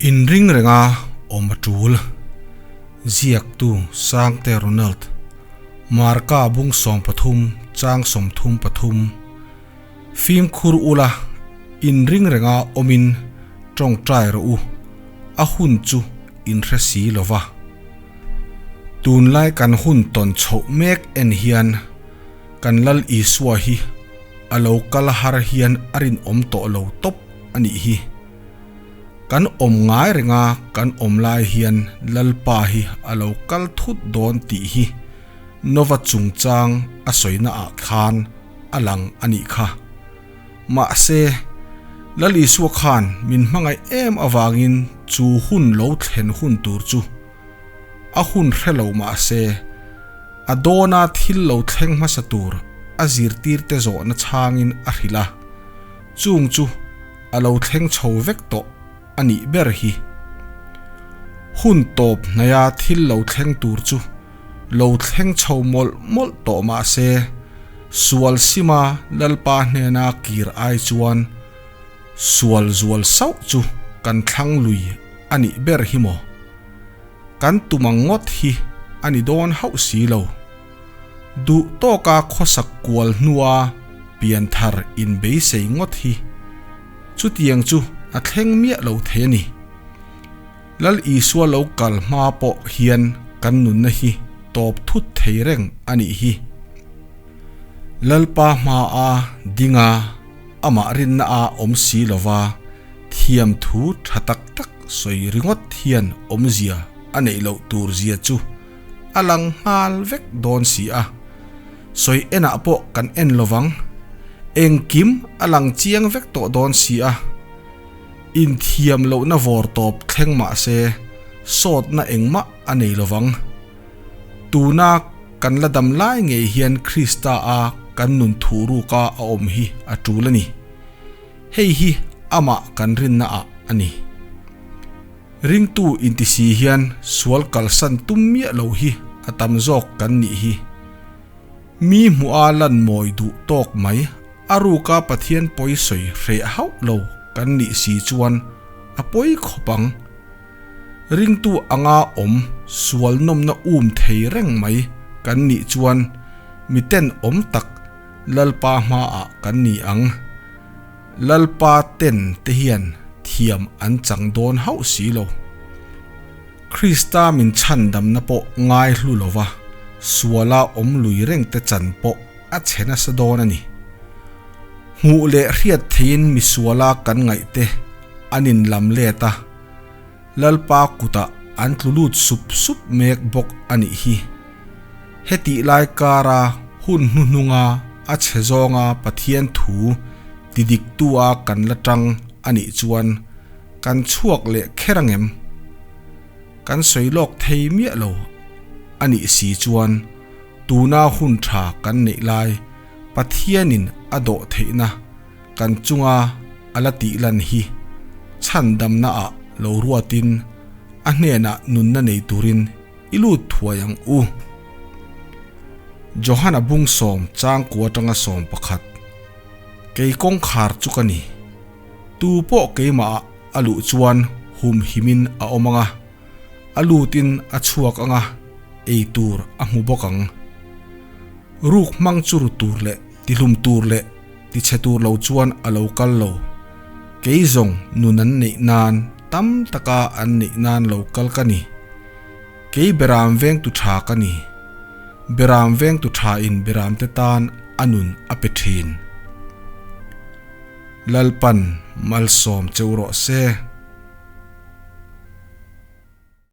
Inring renga awm a tul. Ziaktu Sangte Ronald, Marka bung 13 chang 33, Fimkhur ula, inring renga awmin tawngtai rawh u, a hun chu inhre si lo va. Tunlai kan hun tawn chhoh mek en hian kan Lal Isua hi a lo kal har hian a rinawm tawh lo tawp a nih hi. Kan awm ngai renga kan awm lai hian Lalpa hi a lo kal thut dawn tih hi Nova chungchang a sawina ah khan a lang a nih kha. Mahse, Lal Isua khan min hmangaih em avangin chu hun lo thlen hun tur chu a hun hre lo mahse, a dawna thil lo thleng hmasa tur a zirtirte zawhna chhangin a hrilh a, chung chu a lo thleng chho vek tawh a nih ber hi. Hun tawp hnaia thil lo thleng tur chu lo thleng chho mawlh mawlh tawh mahse, sual sima Lalpa hnena kir ai chuan sual zual sauh chu kan thlang lui a nih ber hi maw? Kan tum ang ngawt hi a ni dawn hauh si lo. Duh tawka khawsak kual hnua pianthar inbeisei ngawt hi chutiang chu a thleng miah lo thei a ni. Lal Isua lo kal hma pawh hian kan nunna hi tawp thut thei reng a nih hi. Lalpa hmaa dinga amah rinna a awm si lova thiam thu tha tak tak sawi ringawt hian awmzia a neih loh tur zia chu a lang nghal vek dawn si a. Sawi enah pawh kan en lovang, engkim a lang chiang vek tawh dawn si a. Inthiam lohna vawr tawp thleng mah se sawtna engmah a nei lovang. Tuna kan la dam lai ngei hian Krista a kan nun thuh ruka a awm hi a tul a ni. Hei hi amah kan rinna ah a ni. Ringtu inti si hian sual kalsan tum miah lo hi a tam zawk kan nih hi. Mi hmuha lan mawi duh tawk mai A ruka Pathian pawi sawi hreh hauh lo kan nih si chuan a pawi khawp ang. Ringtu anga awm sual nawmna um thei reng mai kan nih chuan miten awm tak Lalpa hmaah kan ni ang. Lalpa ten te hian thiam an chang dawn hauh si lo. Krista min chhandamna pawh ngai hlu lova suala awm lui reng te chan pawh a chhe nasa dawn a ni. Hmuh leh hriat theiin misuala kan ngaih te an inlam let a, Lalpa kutah an tlu lut sup sup mek bawk a nih hi. Hetih lai kara hun hnuhnunga a chhe zawnga Pathian thu tidiktu a kan la tang a nih chuan kan chhuak leh kher angem? Kan sawi lawk thei miah lo a nih si chuan Tuna hun tha kan neih lai Pathianin a dawh theihna kan chunga a la tih lan hi chhandamna ah lo ruatin a hnenah nunna nei turin i lut thuai ang u. Johana bung sawm changkua atanga 11 Kei kawngkhar chu ka ni. Tu pawh keimah ah a luh chuan humhimin a awm ang a. A lutin a chhuak ang a, ei tur a hmu bawk ang. Ruk hmang chu ru tur leh tihlum tur leh tichhe tur lo chuan a lo kal lo. Kei zawng nun an neih nan tam taka an neih nan lo kal ka ni. Kei beram vengtu tha ka ni. Beram vengtu tha in beramte tan a nun a pe thin. Lalpan malsawm cheu rawh se.